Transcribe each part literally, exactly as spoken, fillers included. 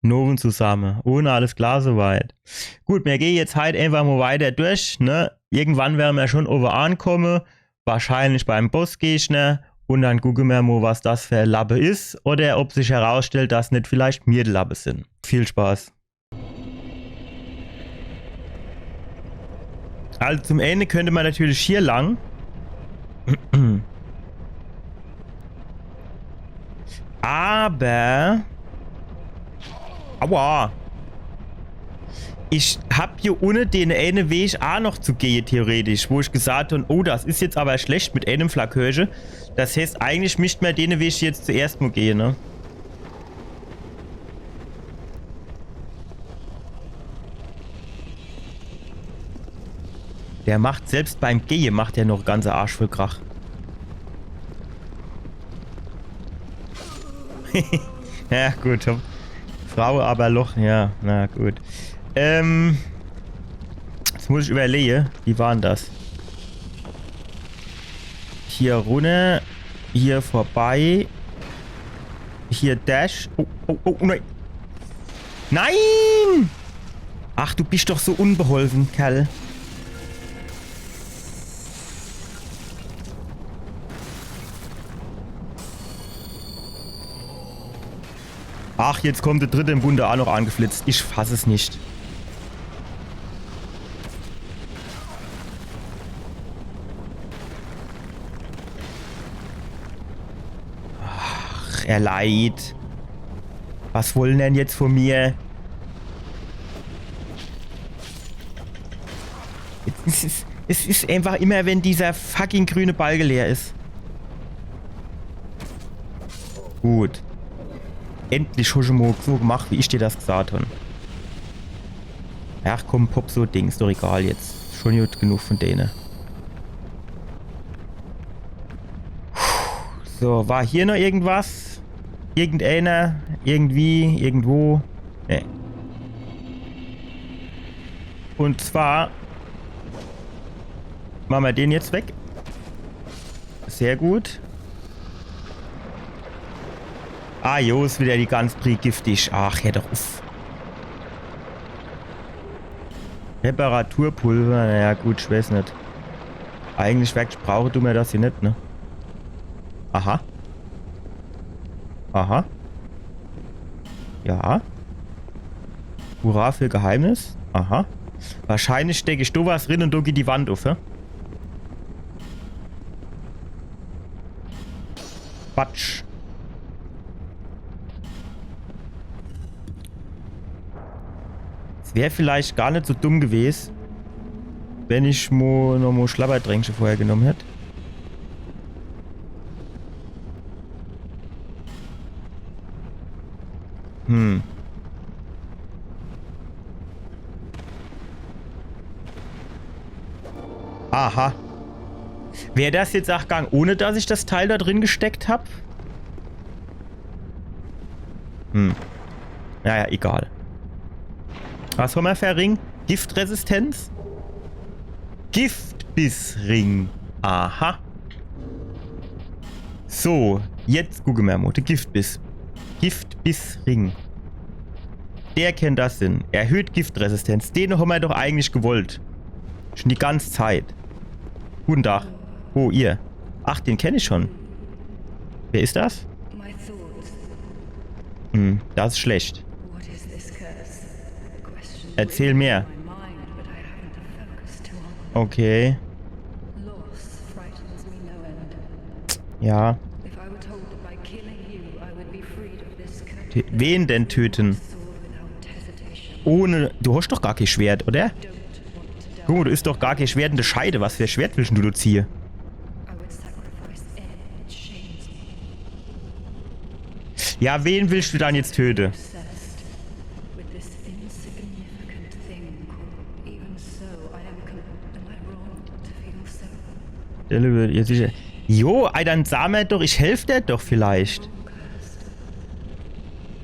Nowen zusamme. Un alles klar soweit. Gut, mir gehe jetzt halt einfach mo weiter durch, ne? Irgendwann were mir schon owwe ankomme, wahrscheinlich beim Bossgegner. Un dann gucke mir mo, was das fer e Lappe is oder ob sich herausstellt, dass net vielleicht mir de Lappe sin. Viel Spaß. Also zum Ende könnte man natürlich hier lang. Aber. Aua. Ich hab hier unne den ene Weg a noch zu gehe, theoretisch, wo ich gesagt hab, oh, das is jetzt aber schlecht mit enem Flakörche. Das heißt, eigentlich misst mer den Weg jetzt zuerst mo gehe, ne? Der macht selbst beim Gehe, macht der noch ganze Arsch voll Krach. Ja, gut. Frau aber Loch, ja, na gut. Ähm, jetzt muss ich überlege, wie war denn das? Hier runner, hier vorbei. Hier Dash. Oh, oh, oh, nein. Nein! Ach, du bist doch so unbeholfen, Kerl. Ach, jetzt kommt der dritte im Bunde a noch angeflitzt. Ich fass es nicht. Ach, er leid. Was wollen denn jetzt von mir? Es is, es is einfach immer, wenn dieser fucking grüne Balke leer is. Gut. Endlich hab ich mo so gemacht, wie ich dir das gesagt hab. Ach komm, Pop so Ding, is doch egal jetzt. Schon gut genug von dene. So, war hier noch irgendwas? Irgendeiner? Irgendwie? Irgendwo? Nee. Und zwar mache mer den jetzt weg. Sehr gut. Ah, jo, is wieder die ganz Brie giftig. Ach, hör doch uff. Reparaturpulver, naja, gut, ich weiß net. Eigentlich wirklich brauche du mer das hier net, ne? Aha. Aha. Ja. Hurra für Geheimnis. Aha. Wahrscheinlich steck ich do was drin und do geht die Wand uff, hä? Quatsch. Es wär vielleicht gar net so dumm gewes, wenn ich mo, noch mo Schlabbertränkche vorher genommen hätt. Hm. Aha. Wär das jetzt ach gang, ohne dass ich das Teil da drin gesteckt hab? Hm. Naja, egal. Was hammer für Ring? Giftresistenz? Giftbissring. Aha. So, jetzt gucke mer mo. De Giftbiss. Giftbissring. Der kennt das sin. Erhöht Giftresistenz. Den hammer doch eigentlich gewollt. Schon die ganze Zeit. Guten Tag. Oh, ihr. Ach, den kenn ich schon. Wer is das? My thoughts. Hm, das is schlecht. What is this curse? Questions Erzähl mehr. Rage in my mind, but I haven't the focus to argue. Okay. Loss frightens me no end. Ja. If I were told that by killing you I would be freed of this curse, Tö- Wen denn töten? Sword without hesitation. Ohne. Du hast doch gar kein Schwert, oder? Don't want to die. Guck mo, du hast doch gar kein Schwert in de Scheide. Was für e Schwert willst denn du do ziehe? I would sacrifice any. It shames me. Ja, wen willst du dann jetzt töte? Obsessed with this insignificant thing called, even so, I am com-, am I wrong to feel so? Der Löwe, jetzt sicher. Jo, ei, dann sa mer doch, ich helf der doch vielleicht.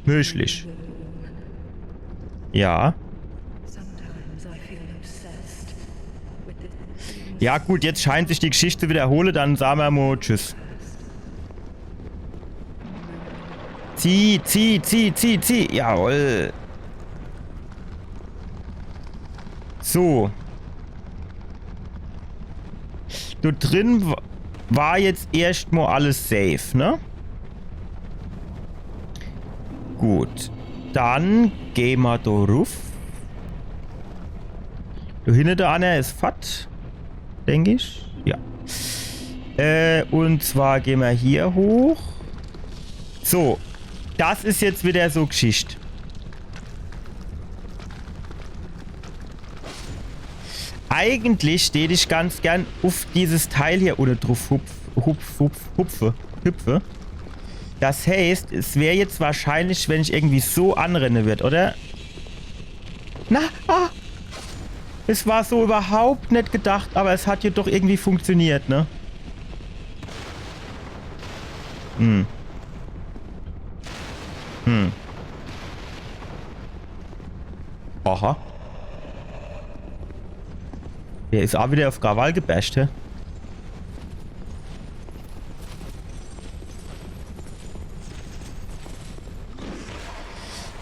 Möglich. Ja. Sometimes I feel obsessed with this. Ja gut, jetzt scheint sich die Geschichte zu wiederhole, dann sa mer mo tschüss. Zieh, zieh, zieh, zieh, zieh. Jawohl. So. Do drin w-, war jetzt erscht mo alles safe, ne? Gut. Dann geh ma do ruff. Do hinne, der anner is fort, denk ich. Ja. Äh, und zwar geh ma hier hoch. So. Das is jetzt wieder so Gschicht. Eigentlich tät ich ganz gern uff dieses Teil hier unne druff hupf-, hupf-, hupf-, hupfe, hüpfe. Das heißt, es wär jetzt wahrscheinlich, wenn ich irgendwie so anrenne würd, oder? Na, ah! Es war so überhaupt net gedacht, aber es hat jo doch irgendwie funktioniert, ne? Hm. Hm. Aha. Der is a wieder uff Krawall gebasht, hä?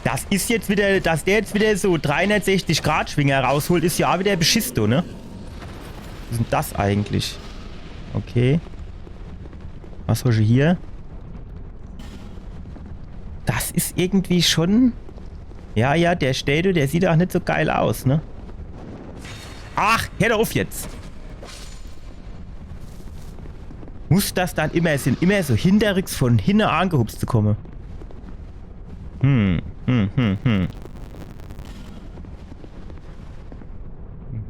Das is jetzt wieder, dass der jetzt wieder so dreihundertsechzig Grad Schwinger rausholt, is jo a wieder Beschiss, du, ne? Was is denn das eigentlich? Okay. Was hosche hier? Das is irgendwie schon. Ja, ja, der Städel, der sieht ach net so geil aus, ne? Ach, hör doch uff jetzt. Muss das dann immer sin, immer so hinterrücks von hinne angehupst zu komme? Hm, hm, hm, hm.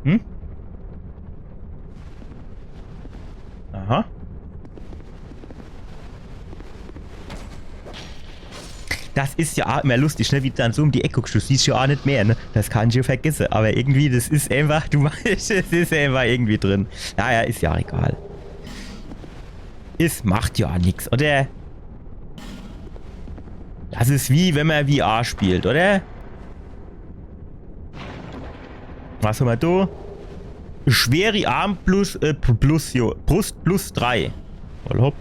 Mhm. Aha. Das is jo a immer lustig, ne? Wie du dann so um die Eck guckst, du siehst jo a net mehr, ne? Das kannst du vergesse. Aber irgendwie, das is einfach, du weißt, es is einfach irgendwie drin. Naja, is jo egal. Es macht jo a nix, oder? Das is wie, wenn ma V R spielt, oder? Was hammer do? Schwere Arm plus, äh, p-, plus, jo, Brust plus drei. Hopp, hopp.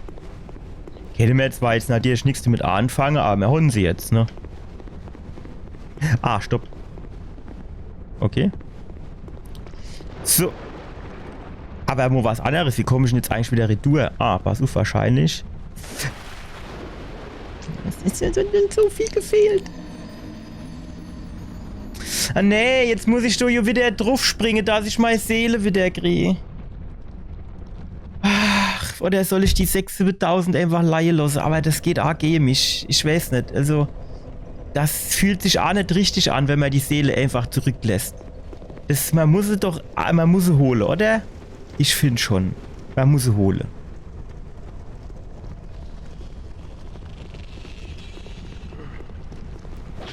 Kenne mer zwar jetzt natürlich nix damit anfange, aber mer hole se jetzt, ne? Ah, stopp. Okay. So. Aber mo was anneres. Wie komm ich denn jetzt eigentlich wieder retour? Ah, pass uff, wahrscheinlich. Es is jo so, so viel gefehlt. Ah nee, jetzt muss ich do jo wieder druffspringe, dass ich mei Seele wieder krie. Ach, oder soll ich die sechs, siebetausend einfach leie losse? Aber das geht a gege mich. Ich weiß net. Also, das fühlt sich a net richtig an, wenn ma die Seele einfach zurücklässt. Das, ma muss se doch, ma muss se hole, oder? Ich find schon. Ma muss se hole.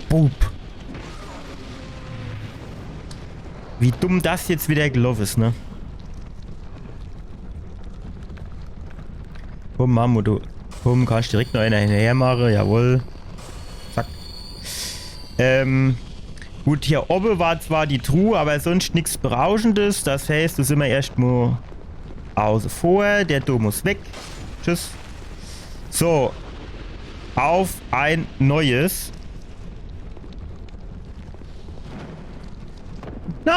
Bub. Wie dumm das jetzt wieder geloff is, ne? Komm, Mammut, du. Komm, kannst direkt noch einer hinterher mache, jawohl. Zack. Ähm, gut, hier owwe war zwar die Truh, aber sonst nix Berauschendes. Das heißt, do simmer erscht mo auße vor. Der do muss weg. Tschüss. So. Auf ein Neues. Nein!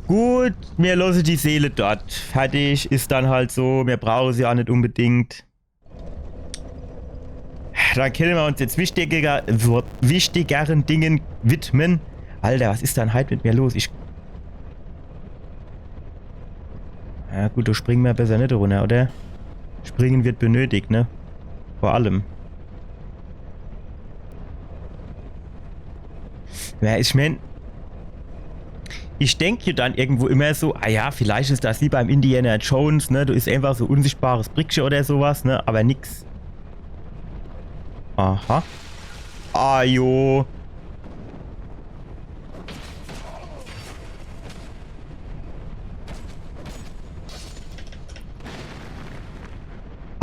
Gut, mir losse die Seele dort. Fertig, is dann halt so. Mir brauche se a net unbedingt. Dann kenne mer uns jetzt wichtiger, wichtigeren Dingen widmen. Alter, was is dann halt mit mir los? Ich. Ja gut, do springe mer besser net runner, oder? Springen wird benötigt, ne? Vor allem. Ja, ich mein, ich denk jo dann irgendwo immer so, ah ja, vielleicht is das wie beim Indiana Jones, ne? Do is einfach so unsichtbares Brickche oder so was, ne? Aber nix. Aha. Ah jo.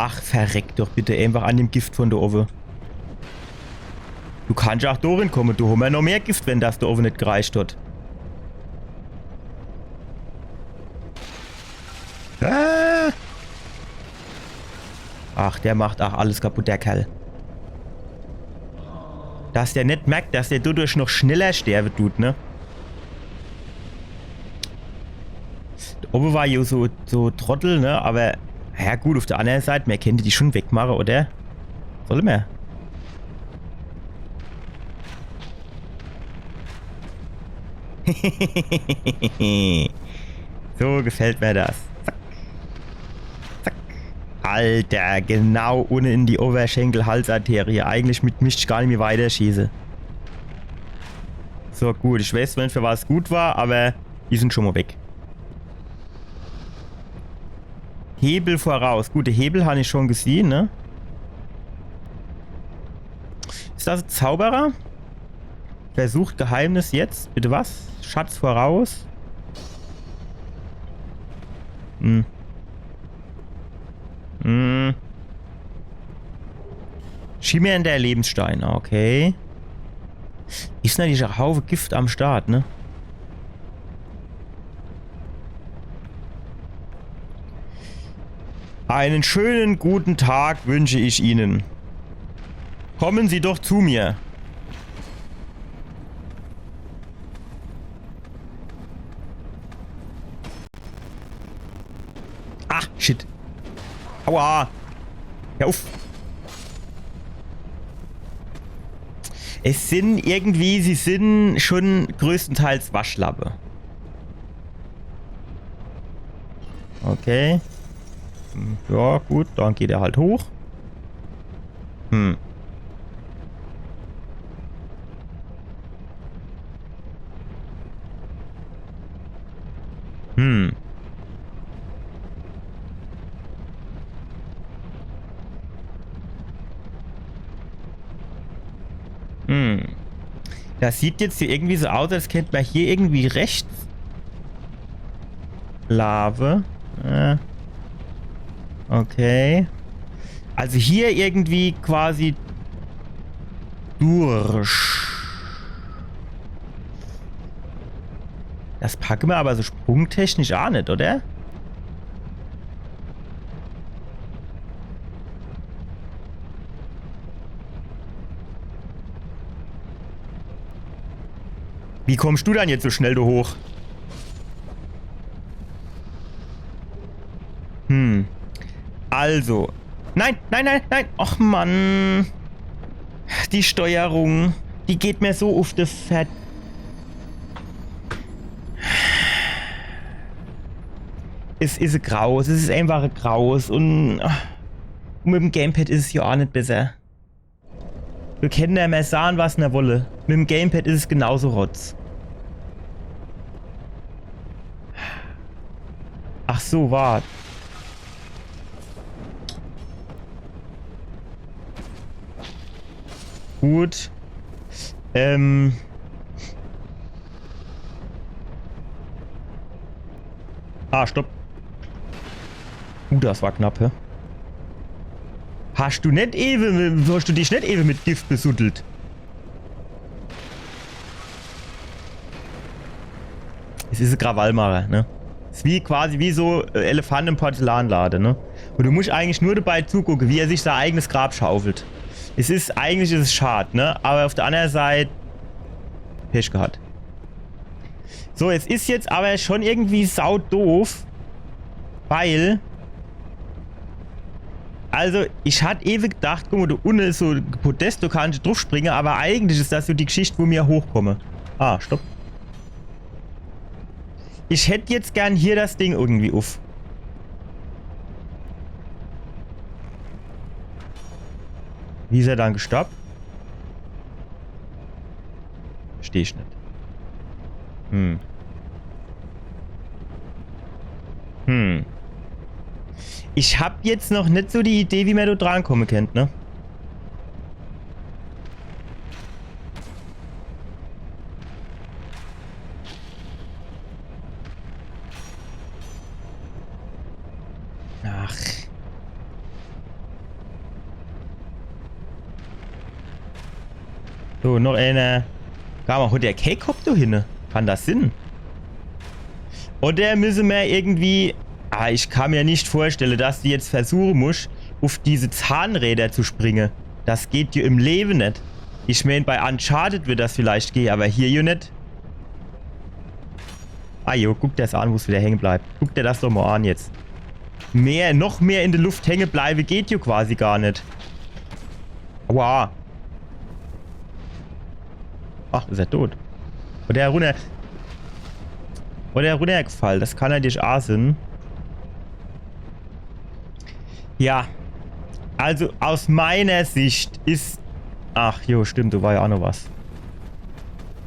Ach, verreck doch bitte einfach an dem Gift von do owwe. Du kannst ach do rin komme, do hommer noch mehr Gift, wenn das do owwe net gereicht hat. Ah! Ach, der macht ach alles kaputt, der Kerl. Dass der net merkt, dass der dodurch noch schneller sterwe tut, ne? Obe war jo so, so Trottel, ne? Aber, ja gut, auf der andere Seit, mer kennt die schon wegmache, oder? Solle mer? So gefällt mir das. Zack. Zack. Alter, genau unne in die Oberschenkel-Halsarterie. Eigentlich mit, misst ich gar nimmi weiterschieße. So, gut, ich weiß zwar net, für was gut war, aber die sind schon mo weg. Hebel voraus. Gut, de Hebel han ich schon gesehen, ne? Is das e Zauberer? Versucht Geheimnis jetzt. Bitte was? Schatz voraus. Hm. Hm. Schimmernder Lebensstein, okay. Is natürlich e Haufe Gift am Start, ne? Einen schönen guten Tag wünsche ich Ihnen. Kommen Sie doch zu mir. Ah, shit. Aua. Ja, uff. Es sind irgendwie, sie sind schon größtenteils Waschlappe. Okay. Hm, ja, gut, dann geht er halt hoch. Hm. Hm. Hm. Das sieht jetzt hier irgendwie so aus, als kennt mer hier irgendwie rechts Lava. Äh. Okay. Also hier irgendwie quasi durch. Das packe mer aber so sprungtechnisch ach net, oder? Wie kommst du dann jetzt so schnell do hoch? Hm. Also. Nein, nein, nein, nein. Och Mann. Die Steuerung, die geht mir so uff de Fett. Es is e Graus, es is einfach e Graus un, un mit em Gamepad is es jo ach net besser. Mir kenne jo mol sahn, was mer wolle. Mit em Gamepad is es genauso Rotz. Ach so, wart. Gut. Ähm. Ah, stopp. Uh, das war knapp, hä? Hast du net ewe, hast du dich net ewe mit Gift besuddelt? Es is e Krawallmacher, ne? Es is wie quasi wie so, äh, Elefant im Porzellanlade, ne? Un du muscht eigentlich nur dabei zugucke, wie er sich sei eigenes Grab schaufelt. Es is, eigentlich is es schad, ne? Aber auf der andere Seit Pech gehat. So, es is jetzt aber schon irgendwie saudoof, weil, also, ich hat ewe gedacht, guck mo, do unne is so e Podest, do kannscht druffspringe, aber eigentlich is das so die Geschicht, wo mir hochkomme. Ah, stopp. Ich hätt jetzt gern hier das Ding irgendwie uff. Wie is er dann gestorb? Versteh ich net. Hm. Hm. Ich hab jetzt noch net so die Idee, wie mer do drankomme kennt, ne? Ach. So, noch eener. Gar mo, hot der kee Kopp do hinne? Kann das sinn? Oder müsse mer irgendwie Ah, ich kann mir net vorstelle, dass du jetzt versuche musch, uf diese Zahnräder zu springe. Das geht jo im Lewe net. Ich meen, bei Uncharted wird das vielleicht gehe, aber hier jo net. Ah jo, guck der's an, wo's wieder hänge bleibt. Guck der das doch mo an jetzt. Mehr, noch mehr in de Luft hänge bleibe geht jo quasi gar net. Aua. Ach, is er tot. Oder er runner. Oder er runnergefall. Das kann natürlich aa sinn. Ja. Also aus meiner Sicht is. Ach jo, stimmt, do war jo aa noch was.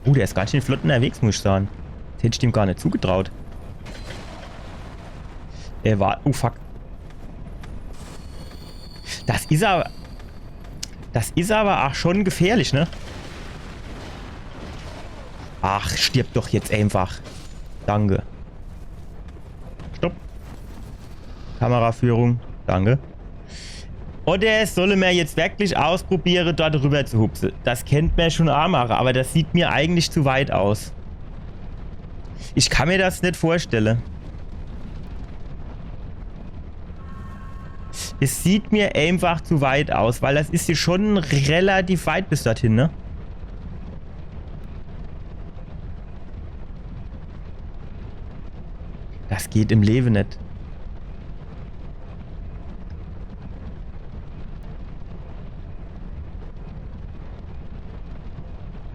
Oh, der is ganz schön flott unnerwegs, muss ich sage. Das hätt ich dem gar net zugetraut. Er war. Oh fuck. Das is aber. Das is aber aa schon gefährlich, ne? Ach, stirb doch jetzt einfach. Danke. Stopp. Kameraführung. Danke. Oder solle mer jetzt wirklich ausprobiere, dort rüber zu hupse? Das kennt mer schon aa mache, aber das sieht mir eigentlich zu weit aus. Ich kann mir das net vorstelle. Es sieht mir einfach zu weit aus, weil das is jo schon relativ weit bis dorthin, ne? Das geht im Lewe net.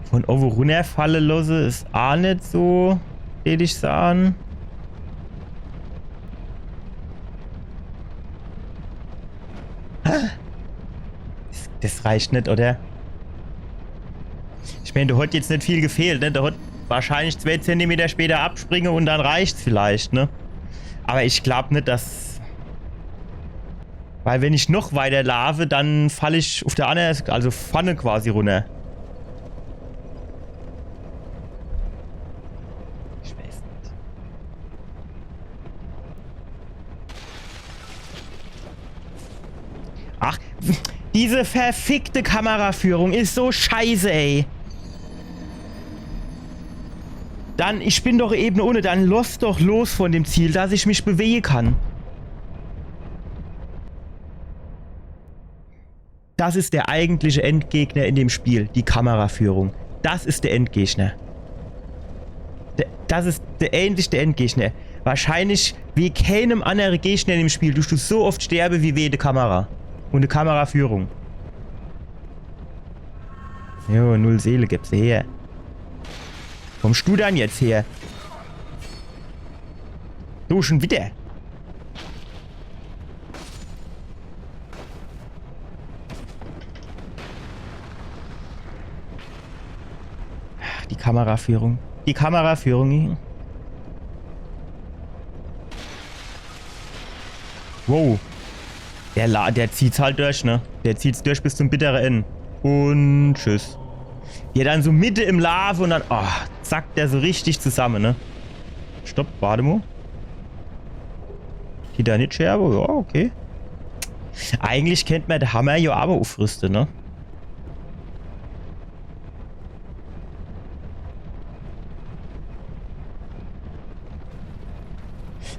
Von owe runnerfalle losse is aa net so, deet ich sage. Das, das reicht net, oder? Ich meen, do hat jetzt net viel gefehlt, ne? Do hat wahrscheinlich zwee Zentimeter später abspringe und dann reicht's vielleicht, ne? Aber ich glaub net, dass. Weil wenn ich noch weiter laafe, dann fall ich uf der annere, also vorne quasi runner. Ich weiß net. Ach, diese verfickte Kameraführung is so scheiße, ey. Dann, ich bin doch eben unne, dann loss doch los von dem Ziel, dass ich mich bewege kann. Das is der eigentliche Endgegner in dem Spiel, die Kameraführung. Das is der Endgegner. Der, das is der einzigste Endgegner. Wahrscheinlich wie keenem annere Gegner in dem Spiel duscht du so oft sterbe wie wege de Kamera. Und de Kameraführung. Jo, null Seele, gib se her. Kommst du dann jetzt her? Du schon wieder? Ach, die Kameraführung. Die Kameraführung. Wow. Der, La der zieht's halt durch, ne? Der zieht's durch bis zum bittere Ende. Und tschüss. Ja, dann so mitte im Laafe und dann, oh, zackt der so richtig zusamme, ne? Stopp, warte mo. Titanitscherbe, ja, okay. Eigentlich kennt mer de Hammer jo aber ufrüste, ne?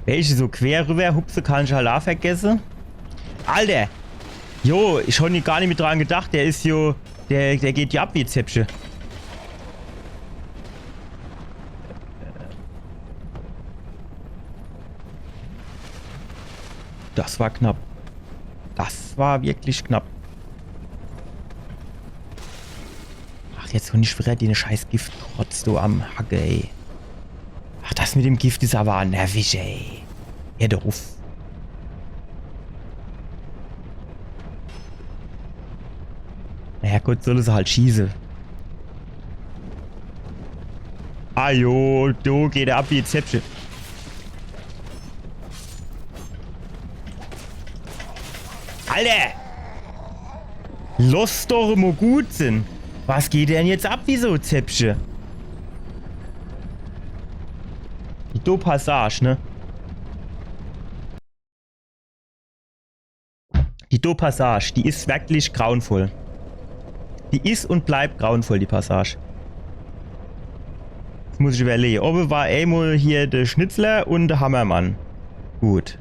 Wenn ich so quer rüber hupse, kann ich halt aa vergesse. Alter! Jo, ich hab gar net mehr dran gedacht, der is jo, der, der geht jo ab wie Zäpfche. Das war knapp. Das war wirklich knapp. Ach, jetzt hun ich wieder den scheiß Giftrotz do am Hacke, ey. Ach, das mit dem Gift is aber nervig, ey. Hör doch uff. Naja, gut, solle se halt schieße. Ah jo, do geht er ab wie Zäpfche. Alter! Loss doch mo gut sinn. Was geht denn jetzt ab wie so Zäpfche? Die do Passage, ne? Die do Passage, die is wirklich grauenvoll. Die is und bleibt grauenvoll, die Passage. Jetzt muss ich überlege. Obe war emol hier de Schnitzler und de Hammermann. Gut.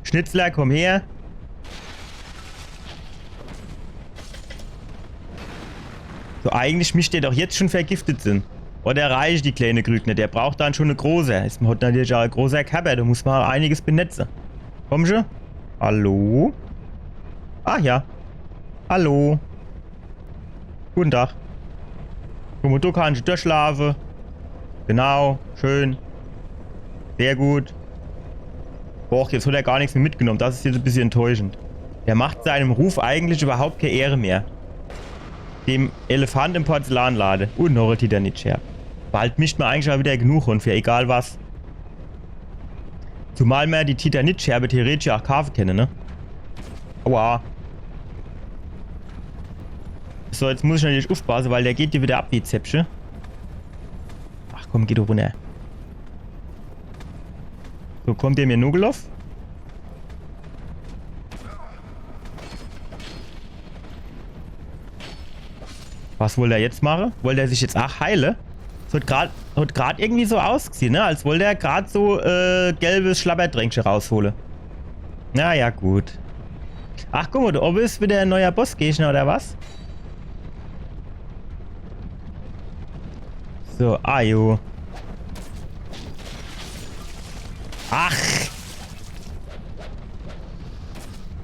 Schnitzler, komm her. So, eigentlich misst der doch jetzt schon vergiftet sin. Oder reicht die kleine Krügner? Der braucht dann schon e großer. Is hat natürlich aa e großer Körper, do muss ma einiges benetze. Komm schon. Hallo? Ah ja. Hallo. Guten Tag. Guck mo, do kannsch durchlaafe. Genau, schön. Sehr gut. Boah, jetzt hat er gar nix mehr mitgenommen. Das is jetzt e bissje enttäuschend. Er macht seinem Ruf eigentlich überhaupt kee Ehre mehr. Dem Elefant im Porzellanlade. Und noch e Titanitscherb. Bald misst ma eigentlich aa wieder genug hon für egal was. Zumal ma die Titanitscherbe theoretisch aa kaafe kenne, ne? Aua. So, jetzt muss ich natürlich ufpasse, weil der geht hier wieder ab wie Zäpfche. Ach komm, geh du runner. So, kommt der mir nogeloff? Was wollt er jetzt mache? Wollt er sich jetzt aa heile? Es hat grad, hat grad irgendwie so ausgesieh, ne? Als wollt er grad so, äh, gelbes Schlabberdränkche raushole. Na ja, gut. Ach, guck mo, do owwe is wieder e neuer Bossgegner, oder was? So, ajo. Ach!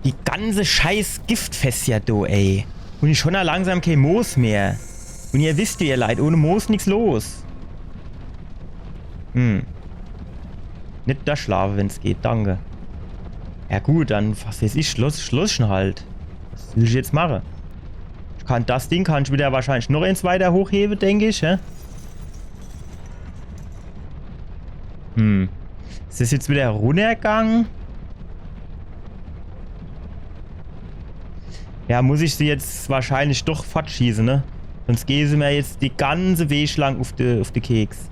Die ganze scheiß Giftfässer do, ey. Und ich hon aa langsam kee Moos mehr. Und ihr wisst, ihr Leit, ohne Moos nix los. Hm. Net durchschlaafe, wenn's geht, danke. Ja gut, dann, was weiß ich, schloss, schloss schon halt. Was will ich jetzt mache? Ich kann das Ding, kann ich wieder wahrscheinlich noch eens weiter hochhebe, denk ich, hä? Hm. Is das jetzt wieder runnergang? Ja, muss ich se jetzt wahrscheinlich doch fortschieße, ne? Sonst gehn se mir jetzt die ganze Weg lang uf de, uf de Keks.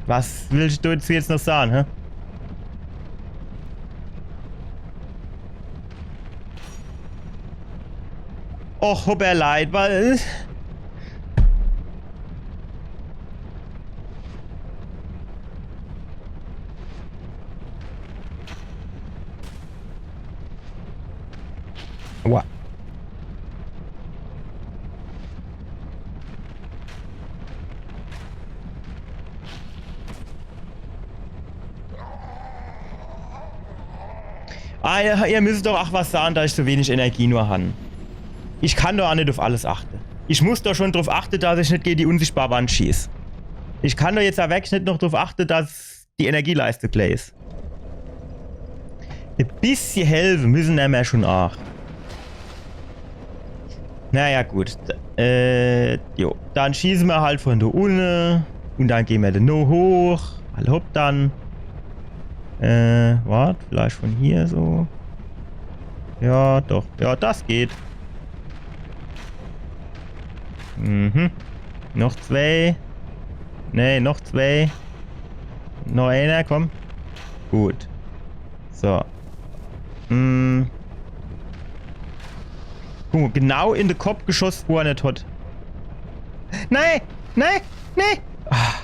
Was willst du jetzt, jetzt noch sagen, hä? Och, hopp, er leid, weil. Aua. Ah, ihr, ihr müsst doch ach was sagen, dass ich so wenig Energie nur han. Ich kann doch ach net uf alles achte. Ich muss doch schon druf achte, dass ich net gege die unsichtbar Wand schieß. Ich kann doch jetzt ach wirklich net noch druf achte, dass die Energieleiste gleich is. E bissje helfe müssen er mir schon ach. Naja, gut. D-, äh, jo. Dann schieße mir halt von do unne. Und dann gehn mir do noch hoch. Alla hopp dann. Äh, wart, vielleicht von hier so. Ja, doch. Ja, das geht. Mhm. Noch zwei. Nee, noch zwei. Noch einer, komm. Gut. So. Mm. Guck mo, genau in de Kopp geschoss, wo er net hat. Nee! Nee! Nee! Ah.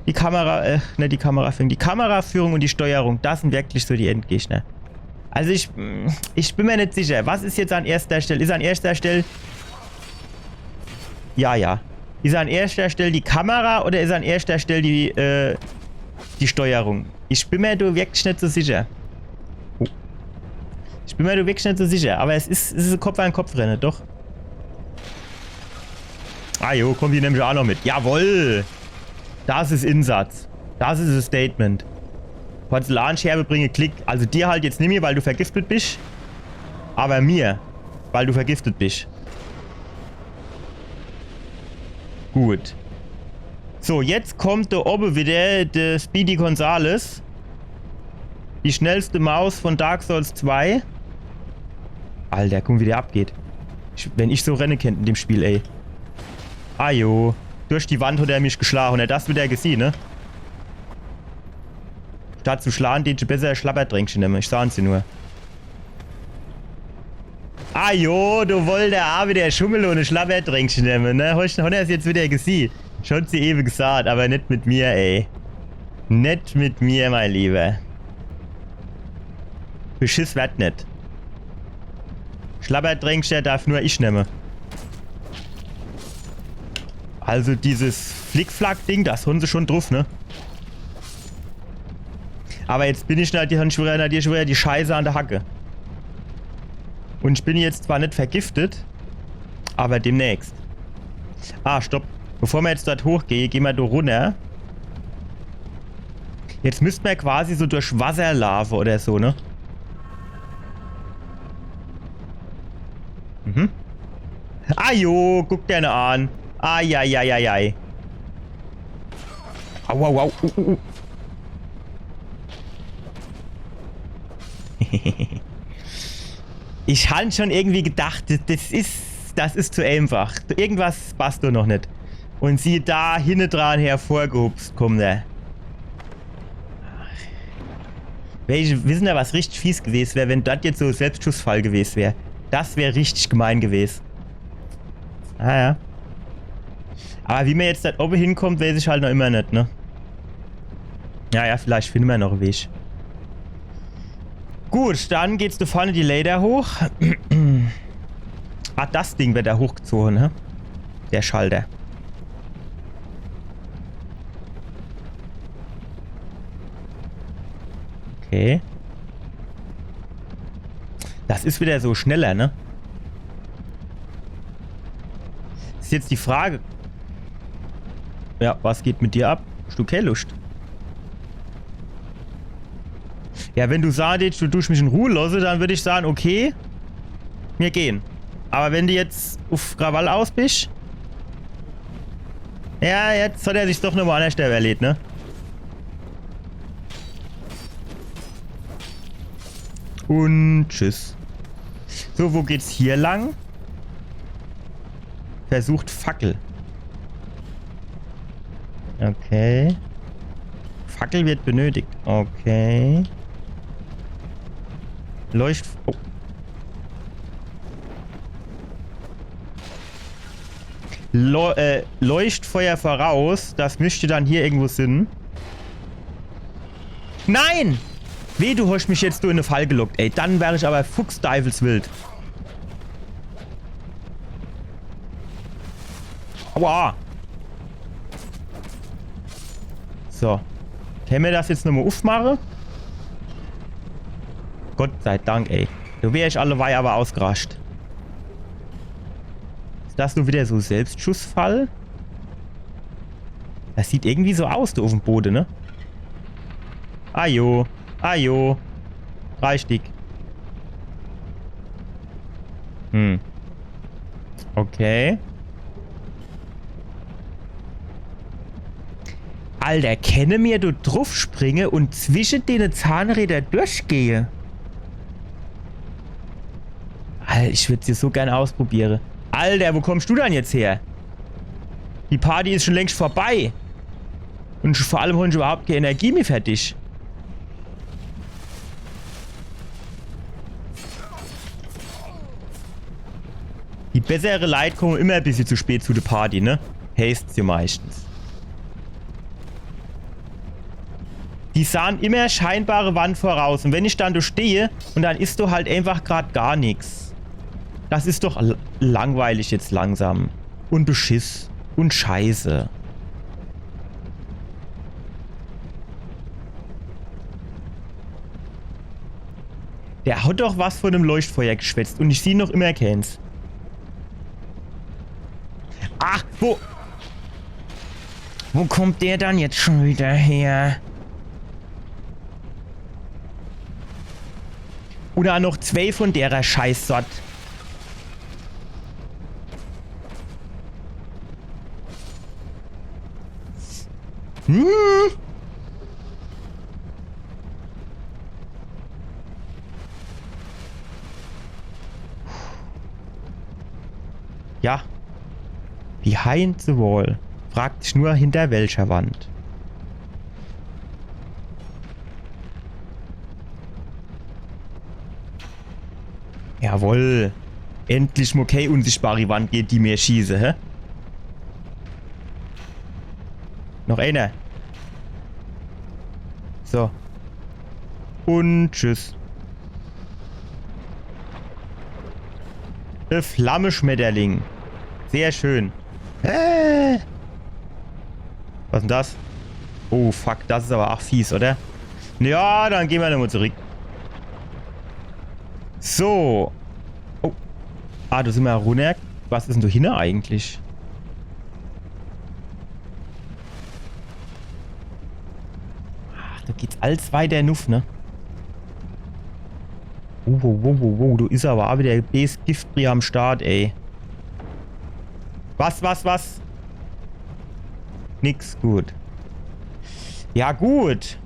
Die Kamera, äh, net die Kameraführung. Die Kameraführung und die Steuerung, das sind wirklich so die Endgegner. Also ich, mm, ich bin mir net sicher. Was is jetzt an erster Stelle? Is an erster Stelle. Ja, ja. Is an erster Stelle die Kamera oder is an erster Stelle die, äh, die Steuerung? Ich bin mir do wirklich net so sicher. Oh. Ich bin mir do wirklich net so sicher, aber es is, es is e Kopf an Kopf Renne, doch. Ah jo, komm, die nemm ich ach noch mit. Jawoll! Das is Insatz. Das is e Statement. Porzellanscherbe bringe Klick. Also dir halt jetzt nimmi, weil du vergiftet bisch. Aber mir, weil du vergiftet bisch. Gut. So, jetzt kommt do owwe wieder de Speedy Gonzales. Die schnellste Maus von Dark Souls zwei. Alter, guck mo, wie der abgeht. Ich, wenn ich so renne kennt in dem Spiel, ey. Ah jo. Durch die Wand hat er mich geschlagen. Hat er das wieder gesehen, ne? Statt zu schlagen, dät ich besser e Schlabbertränkche nemme. Ich saan's dir nur. Ah jo, do wollt er aa widder schummele un e Schlabbertränkche nemme, ne? Hon, hon er's jetzt widder gesieh? Ich hon sie ewe gesaat, awwer net mit mir, ey. Net mit mir, mein Liewer. Beschiss werd net. Schlabbertränkcher derf nur ich nemme. Also dieses Flickflack-Ding, das hon se schun druff, ne? Awwer jetzt bin ich nadierlich schun widder, nadierlich schun widder die Scheiße an de Hacke. Un ich bin jetzt zwar net vergiftet, awwer demnächst. Ah, stopp. Bevor mer jetzt dort hochgehe, geh mer do runner. Jetzt misst mer quasi so durch Wasser laafe oder so, ne? Mhm. Ah jo, guck der ne an. Ai, ai, ai, ai, ai. Au, au, au. Uh, uh, uh. Ich han schun irgendwie gedacht, das, das is, das is zu einfach. Irgendwas passt do noch net. Un siehe do, hinnedran hervorgehupst kummt er. Welche, wissen er, was richtig fies gewes wär, wenn das jetzt so Selbstschussfall gewes wär? Das wär richtig gemein gewes. Ah ja. Awwer wie mer jetzt dort owwe hinkummt, weeß ich halt noch immer net, ne? Ja, ja, vielleicht finne mer noch e Weg. Gut, dann geht's do vorne die Läder hoch. Ah, das Ding werd do hochgezoge, ne? Der Schalter. Okay. Das is widder so schneller, ne? Is jetzt die Frage. Ja, was geht mit dir ab? Hast du kee Luscht? Ja, wenn du saatst, du duscht mich in Ruh losse, dann würd ich saan, okay, mir gehn. Awwer wenn du jetzt uff Krawall aus bisch, ja, jetzt hat er sich's doch nochmo annerscht iwwerleht, ne? Un tschüss. So, wo geht's hier lang? Versucht Fackel. Okay. Fackel wird benötigt. Okay. Leucht... Oh. Leu-, äh, Leuchtfeuer voraus. Das müsst dann hier irgendwo sin. Nein! Weh, du hast mich jetzt do in e Fall gelockt, ey. Dann wär ich awwer fuchsteifelswild. Aua! So. Kenne mer das jetzt nochmo uffmache? Gott sei Dank, ey. Do wär ich allewei awwer ausgerascht. Is das nur widder so Selbstschussfall? Das sieht irgendwie so aus, do uff'm Bode, ne? Ajo, ajo. Drei Stick. Hm. Okay. Alter, kenne mer do druffspringe un zwische dene Zahnräder durchgehe? Alter, ich würd's jo so gern ausprobiere. Alter, wo kommst du dann jetzt her? Die Party is schun längscht vorbei. Un vor allem hon ich iwwerhaupt kee Energie mehr fer dich. Die bessere Leit komme immer e bissje zu spät zu de Party, ne? Heißt's jo meischtens. Die sahn immer scheinbare Wand voraus. Un wenn ich dann do stehe un dann is do halt eenfach grad gar nix. Das is doch l-, langweilig jetzt langsam. Un Beschiss. Un Scheiße. Der hat doch was von dem Leuchtfeuer geschwätzt un ich sieh noch immer keens. Ach, wo? Wo kommt der dann jetzt schun widder her? Un dann noch zwee von derer Scheißsort. Hm? Ja. Behind the wall. Fragt sich nur, hinter welcher Wand. Jawohl. Endlich mo kee unsichtbari Wand, gege die mer schieße, hä? Noch eener. So. Un tschüss. De Flammeschmetterling. Sehr schön. Äh. Was is denn das? Oh, fuck, das is awwer ach fies, oder? Ja, dann gehn mer nochmo zurick. So. Oh. Ah, do sin mer runner. Was is denn do hinne eigentlich? Ach, do geht's alles weiter nuff, ne? Wow, wow, wow, wow, wow, do is awwer ach widder bees Giftbringer am Start, ey. Was, was, was? Nix, gut. Ja, gut.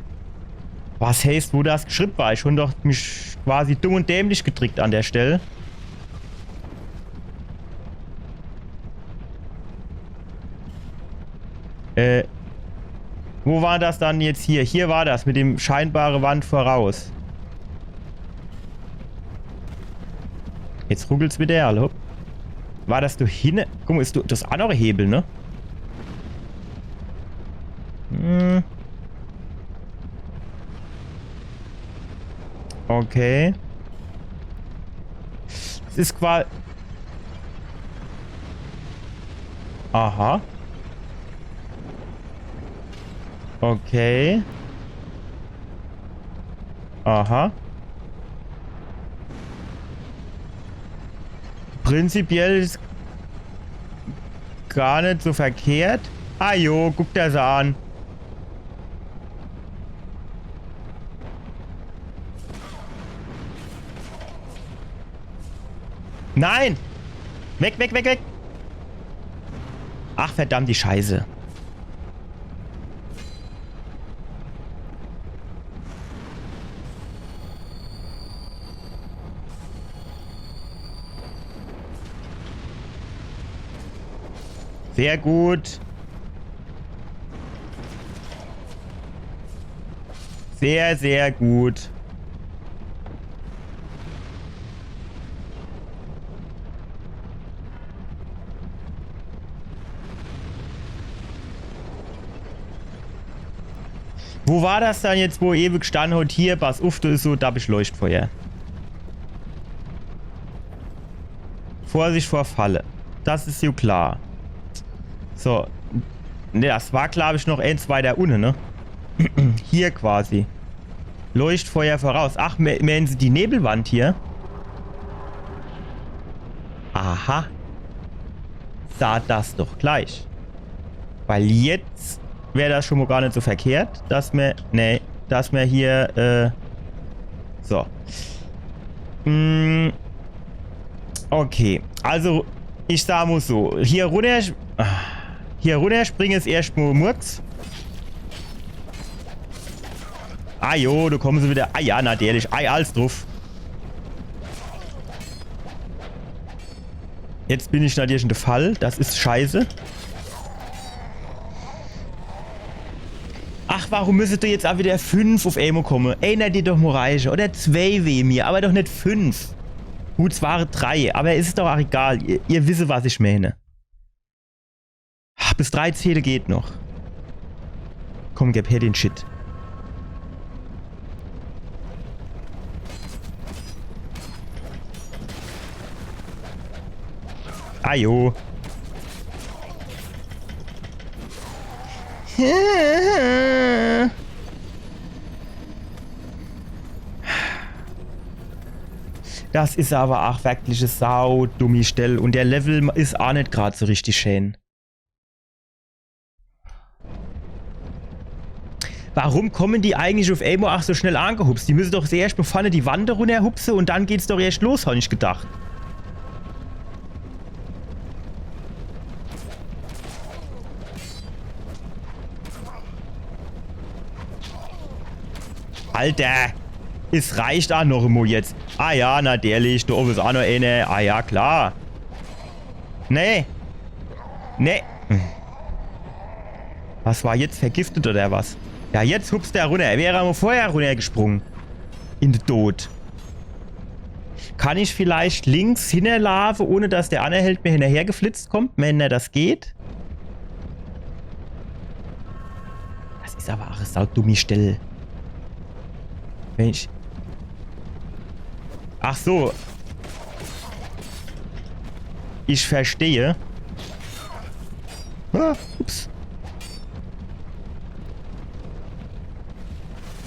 Was heißt, wo das Geschritt war? Ich hon doch mich quasi dumm un dämlich gedrickt an der Stell. Äh, wo war das dann jetzt hier? Hier war das mit dem scheinbare Wand voraus. Jetzt ruckelt's widder, hallo? War das do hinne? Guck mo, is do, das is ach noch e Hebel, ne? Hm. Okay. Es is qua-, aha. Okay. Aha. Prinzipiell is gar net so verkehrt. Ah jo, guck der se an. Nein! Weg, weg, weg, weg! Ach, verdammt die Scheiße. Sehr gut. Sehr, sehr gut. Wo war das dann jetzt, wo ewe gestann hat? Hier, pass uff, do is so dabbisch Leuchtfeuer. Vorsicht vor Falle. Das is jo klar. So. Ne, das war, glaub ich, noch eens weiter unne, ne? Hier quasi. Leuchtfeuer voraus. Ach, me-, meenen se die Nebelwand hier? Aha. Sa das doch gleich. Weil jetzt wär das schon mo gar net so verkehrt, dass mer, nee, dass mer hier, äh, so. Mm, okay, also ich sa mo so, hier runner, hier runner springe is erscht mo Murks. Ah jo, do kommen se wieder. Ah ja, natürlich. Ei, alles druff. Jetzt bin ich natürlich in de Fall. Das is scheiße. Ach, warum müsse do jetzt ach wieder fünf uff emol komme? Eener dät doch mo reiche. Oder zwei wege mir, aber doch net fünf. Gut, es ware drei, aber is doch ach egal. Ihr, ihr wisse, was ich meine. Ach, bis drei zähle geht noch. Komm, geb her den Shit. Ajo. Das is aber ach wirklich e saudummi Stell. Un der Level is ach net grad so richtig scheen. Warum kommen die eigentlich uff emol ach so schnell angehupst? Die müsse doch erscht mo vorne die Wand runnerhupse un dann geht's doch erscht los, hab ich gedacht. Alter! Es reicht ach noch emol jetzt. Ah ja, natürlich, do owwe is ach noch eener. Ah ja, klar. Nee. Nee. Was war jetzt? Vergiftet oder was? Ja, jetzt hupst er runner. Er wär mo vorher runnergesprunge. In de Tod. Kann ich vielleicht links hinnerlaafe, ohne dass der anner Held mir hinnerhergeflitzt kommt, wenn er das geht? Das is aber ach e saudummi Stell. Wenn ich... Ach so. Ich verstehe. Ah, ups.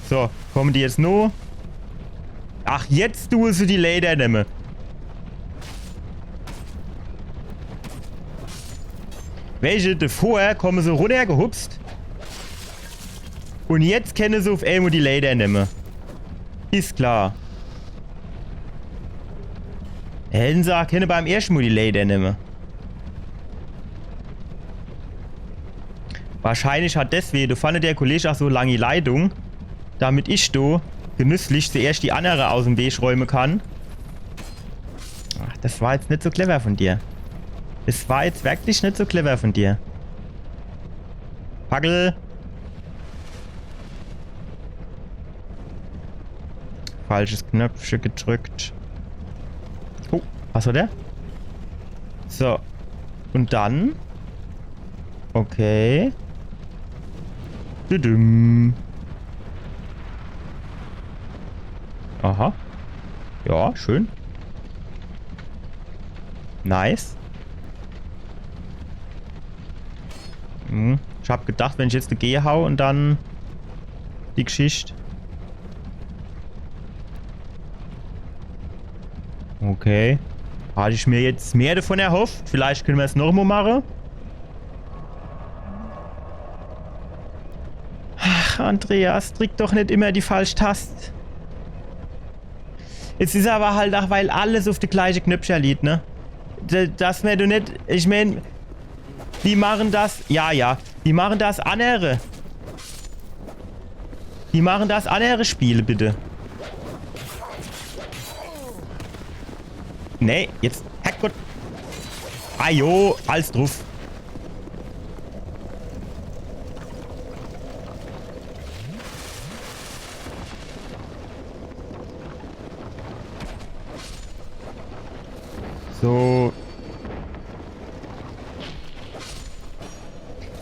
So, kommen die jetzt no? Ach, jetzt du se die Leder nemme. Welche? Devor kommen se runnergehupst. Und jetzt kenne se uf emol die Leder nemme. Is klar. Hätten se ach kenne beim erschte Mol die Leder nemme. Wahrscheinlich hat deswege, do fanne der Kollege ach so langi Leitung, damit ich do genüsslich zuerscht die annere aus'm Weg räume kann. Ach, das war jetzt net so clever von dir. Das war jetzt wirklich net so clever von dir. Fackel. Falsches Knöpfche gedrückt. Oh, was war der? So. Und dann? Okay. Düdüm. Aha. Ja, schön. Nice. Hm. Ich hab gedacht, wenn ich jetzt dagege hau und dann die Geschicht. Okay. Hatte ich mir jetzt mehr davon erhofft. Vielleicht kenne mer's noch mo mache. Ach, Andreas, drück doch net immer die falsch Tast. Es is aber halt ach, weil alles uf die gleiche Knöpfcher liegt, ne? D-, dass mer do net, ich mein, wie machen das? Ja, ja. Wie machen das annere? Wie machen das annere Spiele, bitte? Nee, jetzt. Herrgott. Ajo, alles druf. So.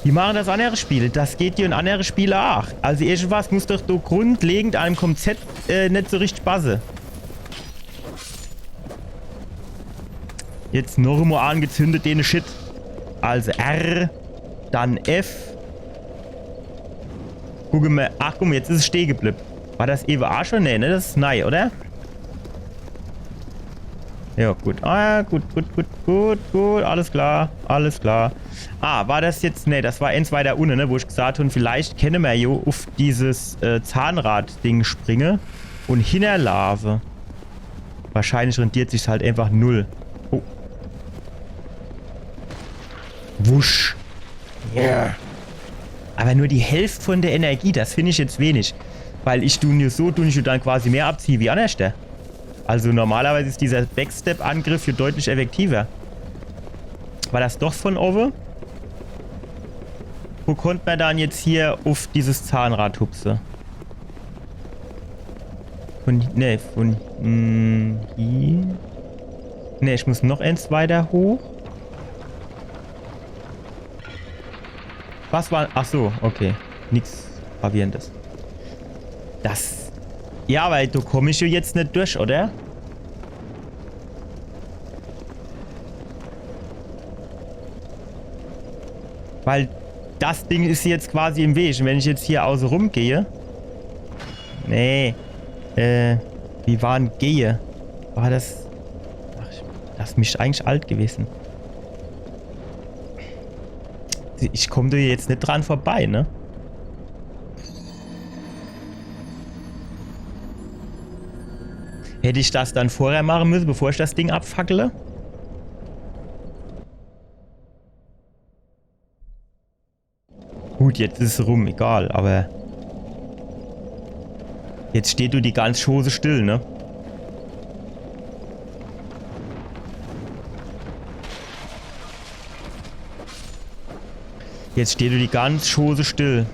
Die machen das annere Spiele. Das geht dir in annere Spiele ach. Also irgendwas muss doch do grundlegend am Konzept, äh, net so richtig passe. Jetzt noch mo angezündet, den Shit. Also R, dann F. Guck mo, ach guck mo, jetzt is es stehe geblieb. War das ewe ach schon? Nee, ne? Das is nei, oder? Ja, gut. Ah, gut, gut, gut, gut, gut. Alles klar, alles klar. Ah, war das jetzt, nee, das war ens weiter unne, ne, wo ich gesagt hab, vielleicht kenne mer jo uf dieses, äh, Zahnrad-Ding springe und hinnerlaafe. Wahrscheinlich rentiert sich's halt einfach null. Oh. Wusch. Ja. Aber nur die Hälft von der Energie, das find ich jetzt wenig. Weil ich du nur so, du ich dann quasi mehr abziehe wie annerschter. Also normalerweise is dieser Backstep-Angriff hier deutlich effektiver. War das doch von owe? Wo konnt mer dann jetzt hier uf dieses Zahnrad hupse? Von, ne, von, mm, hier. Ne, ich muss noch ens weiter hoch. Was war? Ach so, okay. Nix Gravierendes. Das. Ja, weil do komm ich jo jetzt net durch, oder? Weil das Ding is jetzt quasi im Weg. Und wenn ich jetzt hier auße rum gehe. Nee. Äh, wie war'n gehe? War das. Ach, ich, das misst eigentlich alt gewesen. Ich komm do jetzt net dran vorbei, ne? Hätt ich das dann vorher mache müsse, bevor ich das Ding abfackele? Gut, jetzt is es rum, egal, aber jetzt steht do die ganz Schoße still, ne? Jetzt steht do die ganz Schoße still.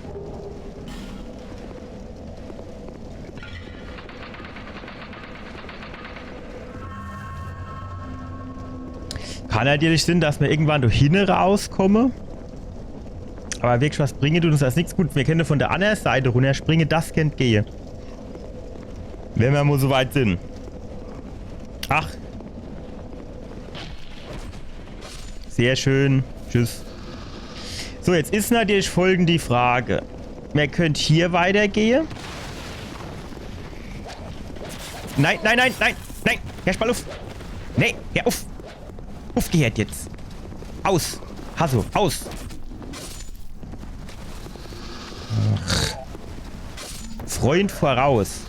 Kann natürlich sinn, dass mer irgendwann do hinne rauskomme. Awwer wirklich was bringe dut uns das nix. Gut, mer kenne vun de anner Seit runnerspringe, das kennt gehe. Wenn mer mo so weit sinn. Ach. Sehr schön. Tschüss. So, jetzt is natürlich folgend die Frage. Mer kennt hier weitergehe. Nein, nein, nein, nein, nein. Herr Spaluff. Nee, hör uff. Uffgehört jetzt. Aus. Hasso, aus. Ach. Freund voraus.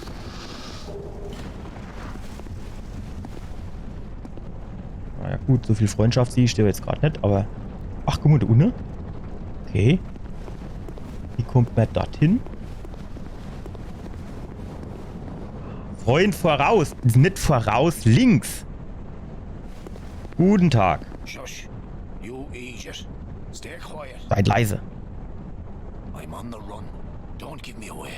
Naja gut, so viel Freundschaft sieh ich do jetzt grad net, awwer... Ach, guck mo, do unne. Okay. Wie kommt mer dort hin? Freund voraus. Net voraus, links. Guten Tag. Shush. You idiot. Stay quiet. Seid leise. I'm on the run. Don't give me away.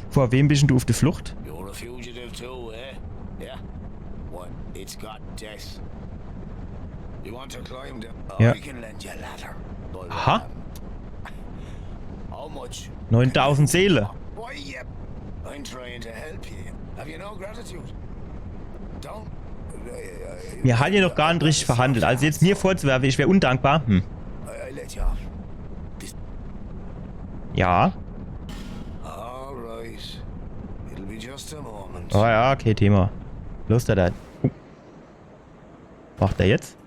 Vor wem bist denn du auf der Flucht? You're a fugitive too, eh? Yeah? What? It's got death. You want to climb down? Ja. I can lend you a ladder. But, Aha. um, how much? Neuntausend Seele. Why, yep. I'm trying to help you. Have you no gratitude? Don't. Mir han jo noch gar net richtig verhandelt. Also jetzt mir vorzuwerfen, ich wär undankbar. Hm. I, I let you off. This Ja. All right. It'll be just a moment. Oh ja, okay, Thema. Los, da, da. Oh. Macht er jetzt?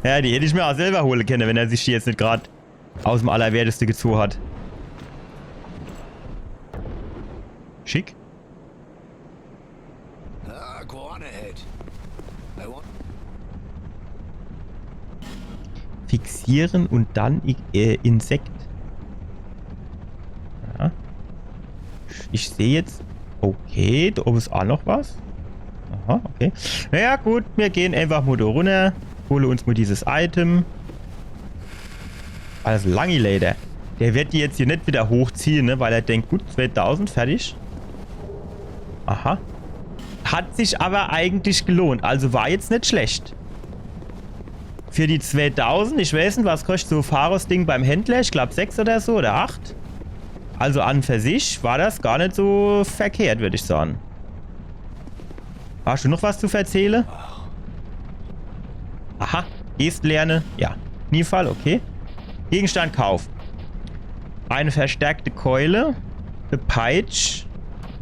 Ja, die hätt ich mir auch selber hole kenne, wenn er sich die jetzt net grad aus dem Allerwerteste gezogen hat. Schick. Ah, go on ahead. I want Fixieren und dann I-, äh, Insekt. Ja. Ich seh jetzt. Okay, da oben is auch noch was. Aha, okay. Naja, gut, mir gehen einfach mal da runter. Hole uns mal dieses Item. Also Langi Leder. Der wird die jetzt hier net wieder hochziehen, ne? Weil er denkt, gut, zweitausend, fertig. Aha. Hat sich aber eigentlich gelohnt. Also war jetzt net schlecht. Für die zweitausend, ich weiß net, was kostet so Pharos-Ding beim Händler? Ich glaub sechs oder so, oder acht. Also an für sich war das gar net so verkehrt, würd ich sagen. Hast du noch was zu verzählen? Aha. Geste lerne. Ja. Kniefall, okay. Gegenstand Kauf. Eine verstärkte Keule, e Peitsch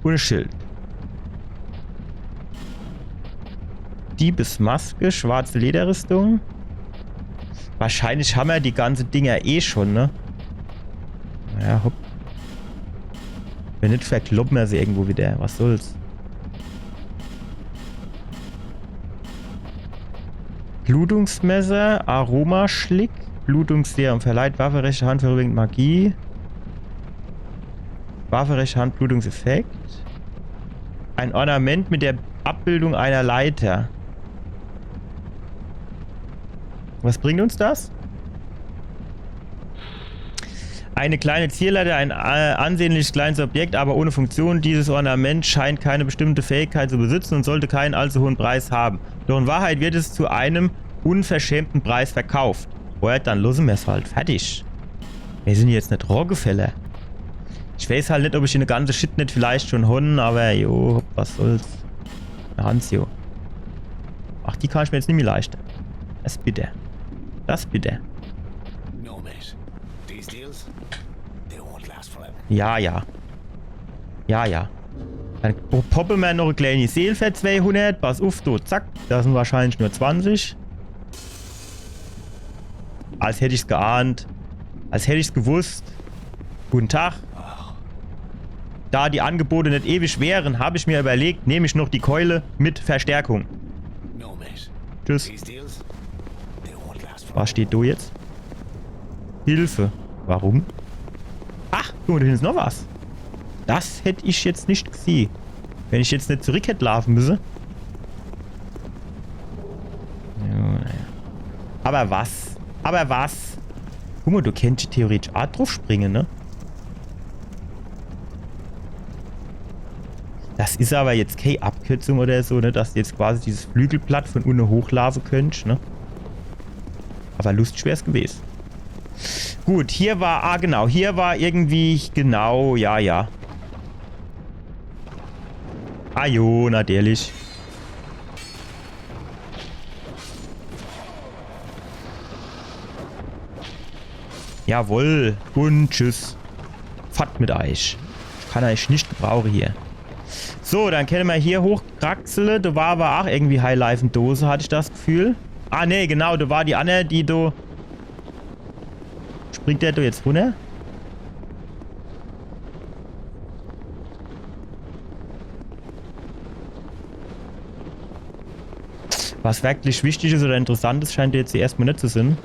und e Schild. Diebesmaske, schwarze Lederrüstung. Wahrscheinlich hammer die ganze Dinger eh schon, ne? Ja, hopp. Wenn net, verkloppe mer se irgendwo wieder. Was soll's? Blutungsmesser, Aromaschlick, Blutungsserum, verleiht Waffe rechter Hand vorübergehend Magie. Waffe rechter Hand, Blutungseffekt. Ein Ornament mit der Abbildung einer Leiter. Was bringt uns das? Eine kleine Zierleiter, ein, äh, ansehnliches kleines Objekt, aber ohne Funktion. Dieses Ornament scheint keine bestimmte Fähigkeit zu besitzen und sollte keinen allzu hohen Preis haben. Doch in Wahrheit wird es zu einem unverschämten Preis verkauft. Oder dann losse mer's halt. Fertig. Mir sin jetzt net Rockefeller. Ich weiß halt net, ob ich die ganze Shit net vielleicht schon hon, aber jo, was soll's. Hans, jo. Ach, die kann ich mir jetzt nimmi leischte. Das bitte. Das bitte. No, mate. These deals, they won't last forever. Ja, ja. Ja, ja. Dann po-, poppe mer noch e kleine Seel für zweihundert. Pass uff, do, zack. Das sin wahrscheinlich nur zwanzig. Als hätt ich's geahnt. Als hätt ich's gewusst. Guten Tag. Da die Angebote net ewig wären, hab ich mir überlegt, nehm ich noch die Keule mit Verstärkung. No, mate. Tschüss. These deals, they won't last forever. Was steht do jetzt? Hilfe. Warum? Ach, guck mol, do hinne is noch was. Das hätt ich jetzt net gesieh. Wenn ich jetzt net zurück hätt laafe müsse. Jo, naja. Aber was? Aber was? Guck mol, do kennt ich theoretisch aa druff springe, ne? Das is awwer jetzt kee Abkürzung oder so, ne? Dass du jetzt quasi dieses Flügelblatt von unne hochlaafe könntsch, ne? Awwer lustig wär's gewes. Gut, hier war, ah genau, hier war irgendwie, genau, ja, ja. Ah jo, natürlich. Jawohl. Und tschüss. Fort mit eich. Ich kann eich net gebrauche hier. So, dann kenne mer hier hochkraxele. Do war awwer ach irgendwie Highlife-Dose, hatt ich das Gefühl. Ah, nee, genau, do war die anner, die do. Springt der do jetzt runner? Was werklich wichtig is oder interessant is, scheint jetzt erschtmol net zu sinn.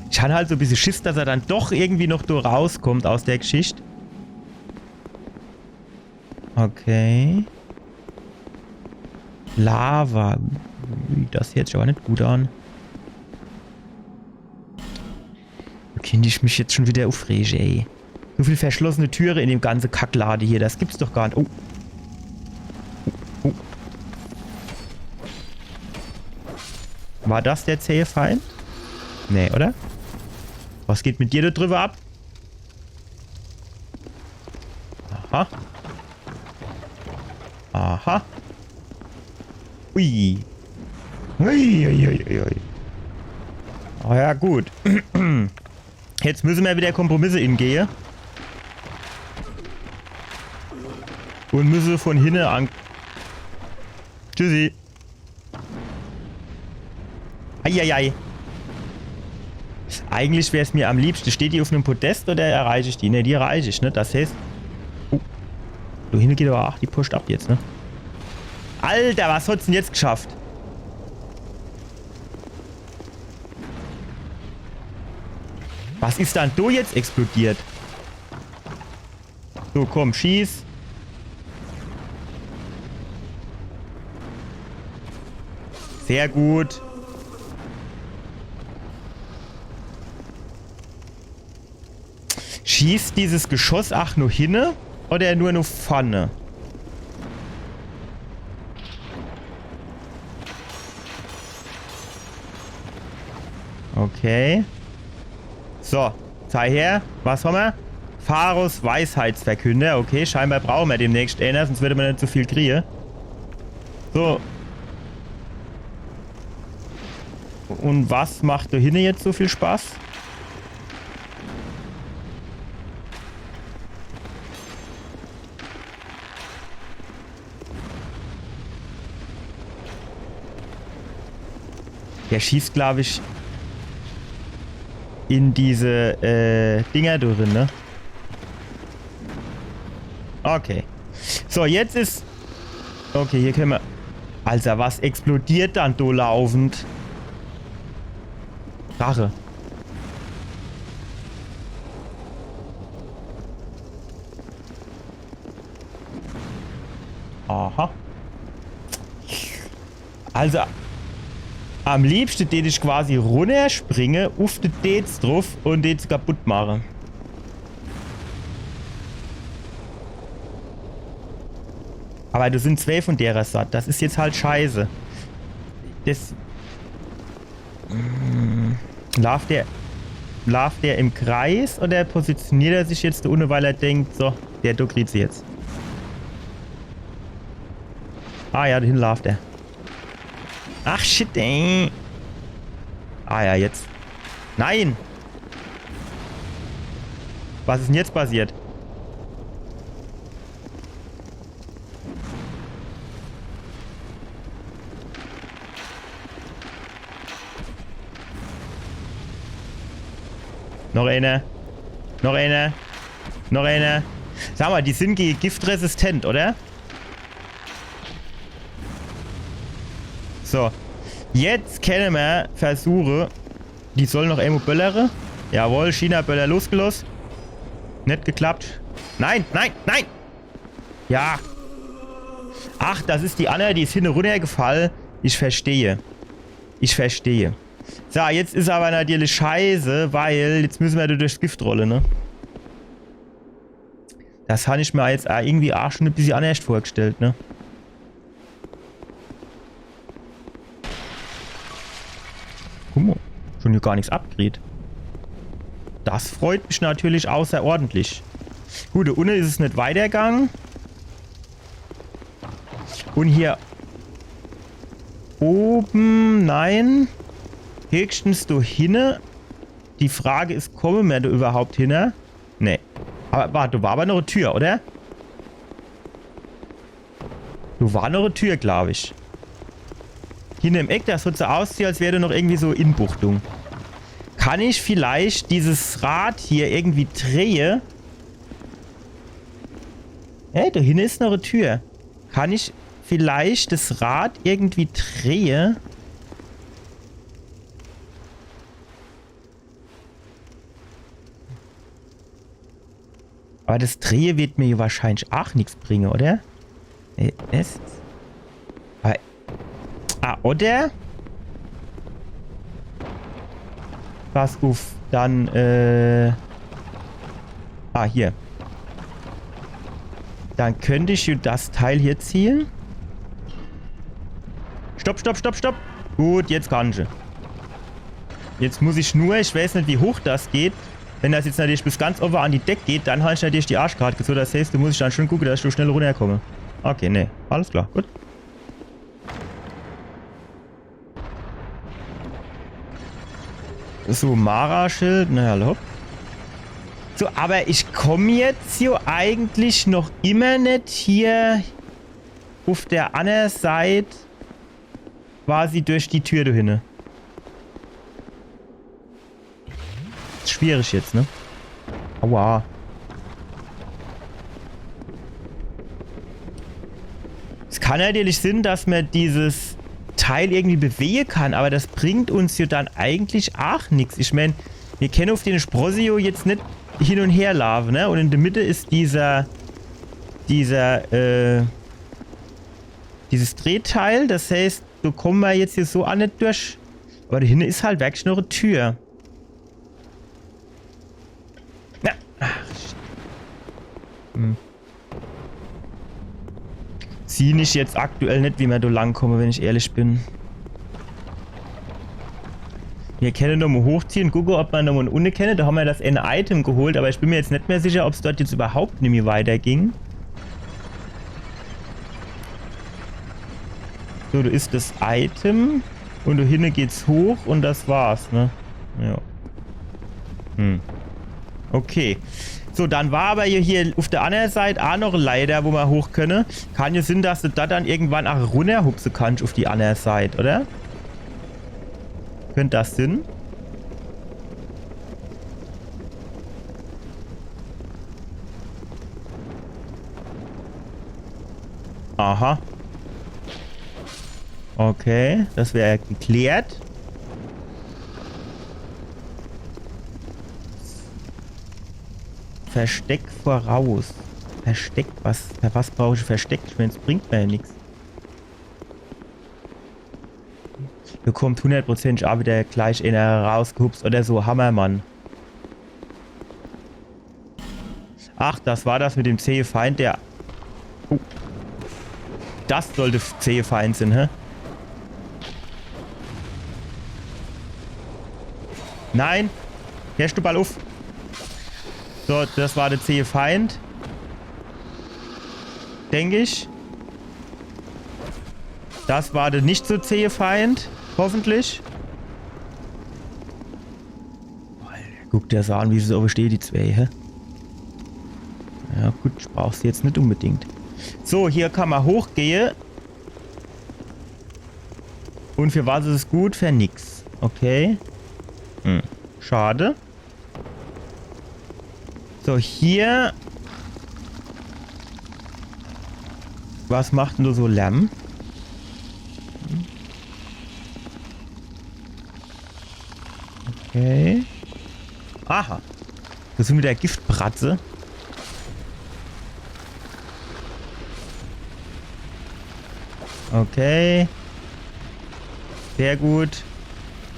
Ich han halt so e bissje Schiss, dass er dann doch irgendwie noch do rauskommt aus der Geschicht. Okay. Lava. Ui, das heert sich awwer net gut an. Do kennt ich mich jetzt schun widder uffrege, ey. So viel verschlossene Türe in dem ganze Kacklade hier, das gibt's doch gar net. Oh. Oh. Oh. War das der zähe Feind? Nee, oder? Was geht mit dir do driwwe ab? Aha. Aha. Ui. Ui, ui, ui, ui, ui. Oh ja, gut. Jetzt müsse mer widder Kompromisse ingehe. Un müsse vun hinne an... Tschüssi. Eieiei. Eigentlich wär's mir am liebschte. Steht die uff nem Podest oder erreich ich die? Ne, die erreich ich, ne? Das heeßt... Oh. Do hinne geht awwer ach die Post ab jetzt, ne? Alter, was hat's denn jetzt geschafft? Was is dann do jetzt explodiert? So, komm, schieß. Sehr gut. Schießt dieses Geschoss ach no hinne oder nur no vorne? Okay. So, zeig her. Was hammer? Pharros Weisheitsverkünder. Okay, scheinbar brauche mer demnächst eener, sonscht werde mer net so viel kriege. So. Un was macht do hinne jetzt so viel Spaß? Der schießt, glaub ich, in diese, äh, Dinger drin, ne? Okay. So, jetzt is... Okay, hier kenne mer... Alter, was explodiert dann do laufend? Drache. Aha. Also, am liebschte tät ich quasi runnerspringe, uff de Deez druff un dee's kaputt mache. Awwer do sin zwee vun derer Sort. Das is jetzt halt scheiße. Das Mm. Laaft der, laaft der im Kreis oder positioniert er sich jetzt do unne, weil er denkt, so, der do kriegt se jetzt? Ah ja, do hinne laaft er. Ach shit, ey. Ah ja, jetzt. Nein! Was is denn jetzt passiert? Noch eener. Noch eener. Noch eener. Sag mol, die sin gege Gift resistent, oder? So. Jetzt kenne mer versuche, die soll noch emol böllere. Jawohl, China-Böller losgeloss. Net geklappt. Nein, nein, nein! Ja. Ach, das is die anner, die is hinne runnergefall. Ich verstehe. Ich verstehe. So, jetzt is awwer natürlich scheiße, weil jetzt müsse mer do durchs Gift rolle, ne? Das han ich mir jetzt a-, irgendwie a schon e bissje annerscht vorgestellt, ne? Guck mo, schon hier gar nix abgekriet. Das freut mich natürlich außerordentlich. Gut, do unne is es net weitergang. Un hier oben, nein. Höchstens do hinne. Die Frage is, komme mer do überhaupt hinne? Nee. Aber wart, do war aber noch e Tür, oder? Do war noch e Tür, glaub ich. Hinne im Eck, das hot so ausgesieh, als wär do noch irgendwie so Inbuchtung. Kann ich vielleicht dieses Rad hier irgendwie drehe? Hey, do hinne is noch e Tür. Kann ich vielleicht das Rad irgendwie drehe? Aber das Drehe wird mir wahrscheinlich ach nix bringe, oder? Äh, es? Ah, ah, oder? Pass uff, dann, äh, ah, hier. Dann könnt ich jo das Teil hier ziehe. Stopp, stopp, stopp, stopp. Gut, jetzt kann ich. Jetzt muss ich nur, ich weiß net, wie hoch das geht. Wenn das jetzt natürlich bis ganz owwe an die Deck geht, dann han ich natürlich die Arschkart gezoge. Das heißt, do muss ich dann schon gucke, dass ich so schnell runnerkomme. Okay, nee. Alles klar, gut. So, Mara-Schild, na ja, hopp. So, aber ich komm jetzt jo eigentlich noch immer net hier uff der anner Seit quasi durch die Tür do hinne. Is schwierig jetzt, ne? Aua. Es kann natürlich sinn, dass mer dieses Teil irgendwie bewege kann, aber das bringt uns jo dann eigentlich ach nix. Ich mein, mir kenne uff den Sprosse jo jetzt net hin un her laafe, ne? Un in der Mitte is dieser, dieser, äh, dieses Drehteil, das heißt, do komme mer jetzt hier so ach net durch. Aber do hinne is halt wirklich noch e Tür. Na, ach, shit. Hm. Sieh ich jetzt aktuell net, wie mer do langkomme, wenn ich ehrlich bin. Mir kenne nochmo hochziehe, gucke, ob mer nochmo unne kenne. Do ha mer das ene Item geholt, aber ich bin mir jetzt net mehr sicher, ob's dort jetzt überhaupt nimmi weiterging. So, do is das Item. Un do hinne geht's hoch un das war's, ne? Ja. Hm. Okay. So, dann war aber hier, hier uff der anner Seit ach noch e Leiter, wo mer hoch könne. Kann jo sinn, dass de do dann irgendwann ach runnerhupse kannsch uff die anner Seit, oder? Könnt das sinn? Aha. Okay, das wär geklärt. Versteck voraus. Versteck? Was? Für was brauch ich Versteck? Ich mein, es bringt mer jo nix. Do kommt hundertprozentig ach wieder gleich ener rausgehupst oder so. Hammermann. Ach, das war das mit dem zähe Feind, der... Oh. Das sollte f-, zähe Feind sinn, hä? Nein! Hersch du ball uff! So, das war der zähe Feind. Denk ich. Das war der nicht so zähe Feind. Hoffentlich. Guck der das an, wie se so owwe stehe, die zwee, hä? Ja gut, ich brauch se jetzt net unbedingt. So, hier kann mer hochgehe. Un für was is es gut? Für nix. Okay. Hm. Schade. So, hier. Was macht denn do so Lärm? Okay. Aha. Das sinn wieder Giftbratze. Okay. Sehr gut.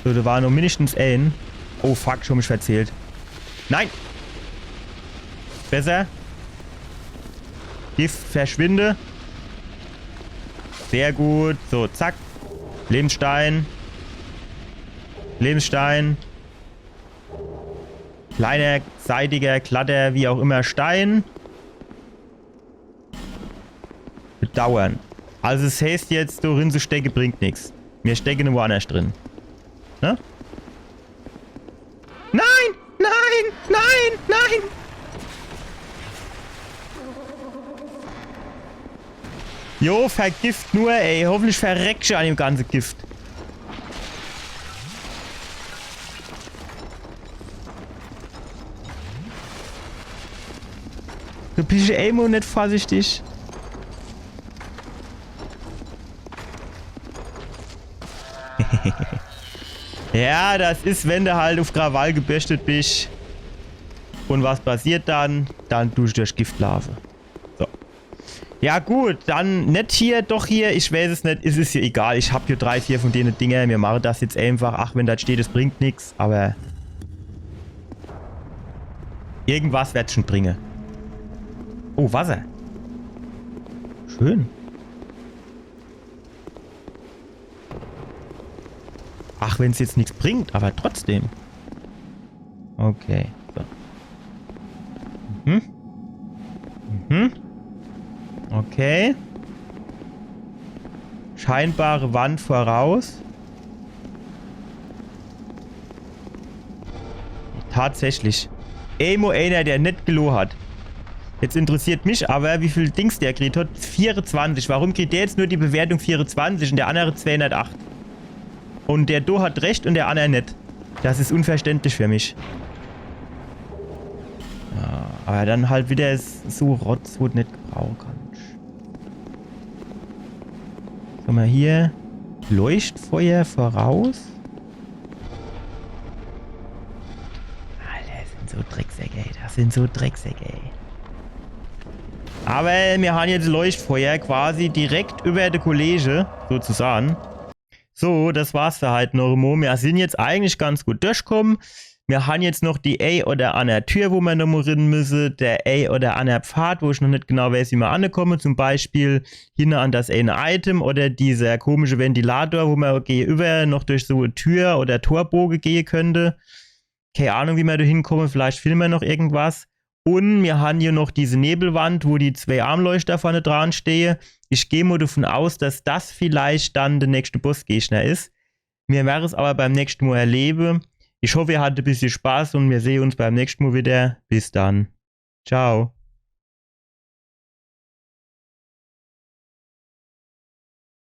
So, do war nur mindestens een. Oh fuck, ich hab mich verzählt. Nein! Besser. Gift, verschwinde. Sehr gut. So, zack. Lebensstein. Lebensstein. Kleiner, seidiger, glatter, wie auch immer, Stein. Bedauern. Also es heißt jetzt, do rin zu stecke bringt nix. Mir stecke nur woanders drin. Ne? Nein! Nein! Nein! Nein! Jo, vergift nur, ey. Hoffentlich verrecksch an dem ganze Gift. Du bisch emol net vorsichtig. Ja, das is, wenn du halt uff Krawall gebürstet bisch. Und was passiert dann? Dann dusch du durch Gift laafe. So. Ja gut, dann net hier, doch hier, ich weiß es net, es is hier egal. Ich hab hier drei, vier von dene Dinger, mir mache das jetzt einfach. Ach, wenn das steht, es bringt nix, aber irgendwas werd's schon bringe. Oh, Wasser. Schön. Ach, wenn's jetzt nix bringt, aber trotzdem. Okay. So. Mhm. Mhm. Okay. Scheinbare Wand voraus. Tatsächlich. Emol einer, der net geloh hat. Jetzt interessiert mich aber, wie viel Dings der kriegt hat. Vierezwanzig. Warum kriegt der jetzt nur die Bewertung vierezwanzig und der andere zweihundertacht? Und der do hat recht und der andere net. Das is unverständlich für mich. Ja, aber dann halt wieder s-, so Rotz, wo du net gebrauche kannsch. Guck mal hier. Leuchtfeuer voraus. Alter, das sind so Drecksäcke, ey. Das sind so Drecksäcke, ey. Aber mir han jetzt Leuchtfeuer quasi direkt über de Kollege, sozusagen. So, das war's für halt noch emol. Mir sin jetzt eigentlich ganz gut durchkomme. Mir han jetzt noch die ei oder anner Tür, wo mer noch mo rin müsse. Der ei oder anner Pfad, wo ich noch net genau weiß, wie mer anekomme. Zum Beispiel hinne an das eine Item oder dieser komische Ventilator, wo mer gegenüber noch durch so e Tür oder Torboge gehe könnte. Kei Ahnung, wie mer do hinkomme. Vielleicht finde mer noch irgendwas. Und mir han hier noch diese Nebelwand, wo die zwei Armleuchter vorne dran stehe. Ich geh mo davon aus, dass das vielleicht dann der nächste Bossgegner is. Mir werden's aber beim nächsten Mo erlebe. Ich hoffe, ihr hattet e bissje Spaß und mir sehen uns beim nächsten Mo wieder. Bis dann. Ciao.